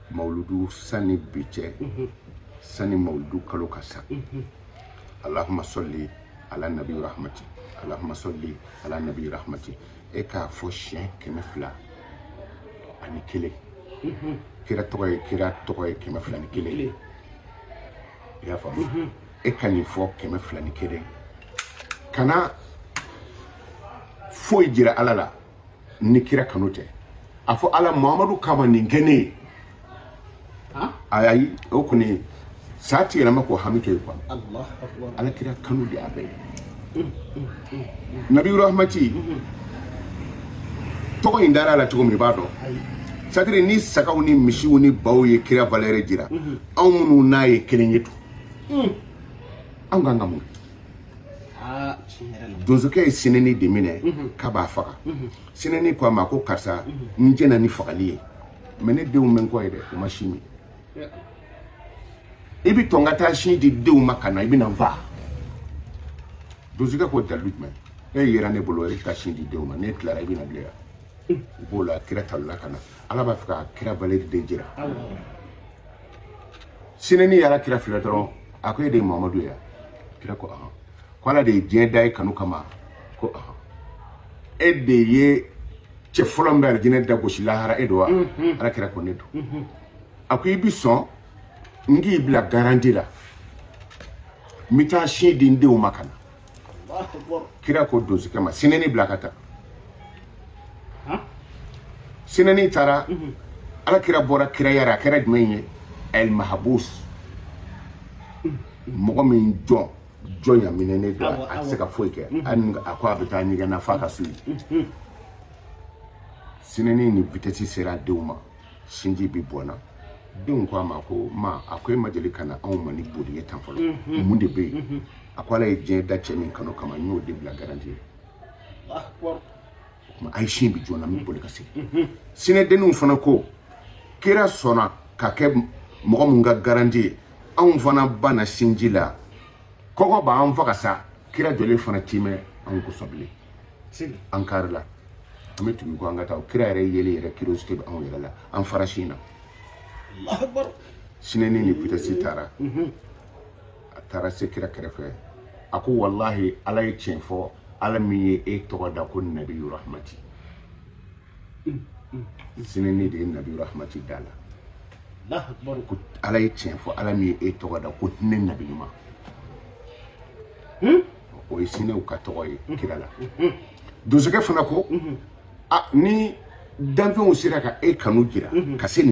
Mawuludu sani bi cɛ, sani mawuludu kalo ka sa, Allahumma salli ala nabi rahmati, Allahumma salli ala nabi rahmati, e k'a fɔ siɲɛ 201. Kira tɔgɔ ye, kira tɔgɔ ye 201. I y'a faamu? E ka nin fɔ 201, kana foyi jira Ala la ni kira kanu tɛ. A fɔ Ala, Muhamadu kama nin kɛ ne ye. Ayi, o kɔni sa ti yɛlɛma k'o hami to yen quoi. Ala kira kanu de y'a bɛɛ ye. Nabi rahmati tɔgɔ in dara a la cogo min, i b'a dɔn, c'est-à-dire ni sagaw ni misiw ni baw ye kira valeur jira, anw minnu n'a ye kelen ye tun, anw kan ka mun? Donsokɛ ye sinɛni de minɛ k'a b'a faga. Sinɛni ko a ma ko karisa, n jɛna ni fagali ye, mais ne denw bɛ n kɔ ye dɛ, u ma sin min. I bɛ tɔn ka taa sin di denw ma ka na, i bɛ na n faa. Donsokɛ ko dalilu jumɛn e yera ne bolo? E bɛ taa sin di denw ma, n'e tilara, i bɛ na bilen yan. U b'o la, kira talila ka na. Ala b'a fɛ ka kira valeur de jira. Sinɛni ye Ala kira filɛ dɔrɔn, a ko e de ye Mamadu ye? Kira ko ahan. Ko Ala de ye diɲɛ da e kanu kama? Ko ahan. E de ye cɛ fɔlɔ min bɛ alijinɛ da gosi lahara, e don wa? Ala kira ko ne don. A ko i bi sɔn n k'i bila garantie la, n bɛ taa sin di n denw ma ka na. Kira ko donsokɛ ma, sinɛni bila ka taa. Sinɛni taara. Ala kira bɔra kiraya la, a kɛra jumɛn ye? El mahabus, mɔgɔ min jɔn jɔn ɲaminɛnen don, a tɛ se ka foyi kɛ. Hali a ko a bɛ taa ɲɛgɛn na f'a ka so yen. Sinɛni ni vitesse sera denw ma, sinji bi bɔnna. Denw ko a ma ko ma, a ko e ma deli ka na anw ma ni boli ye tan fɔlɔ, mun de bɛ yen? A ko Ala ye diɲɛ da cɛ min kanu kama, n y'o de bila garantie ye. O tuma a ye sin bi joona, n bɛ boli ka segin. Sinɛdenninw fana ko kira sɔnna ka kɛ mɔgɔ mun ka garantie ye, anw fana banna sinji la, kɔngɔ b'an faga sa. Kira jɔlen fana timɛ anw kosɔn bilen, an kari la, an bɛ tugu ko an ka taa. Kira yɛrɛ yeli yɛrɛ, curiosité bɛ anw yɛrɛ la, an fara sin na. Sinɛni ni vitesse taara. A taara se kira kɛrɛfɛ, a ko walahi, Ala ye tiɲɛ fɔ, Ala min ye e tɔgɔ da ko nabi rahmati. Sinɛni de ye nabi rahmati da la. Ko Ala ye tiɲɛ fɔ, Ala min ye e tɔgɔ da ko hinɛ nabi ɲuman. O ye sinɛw ka tɔgɔ ye kira la. Donsokɛ fana ko a ni danfɛnw sera ka e kanu jira ka se nin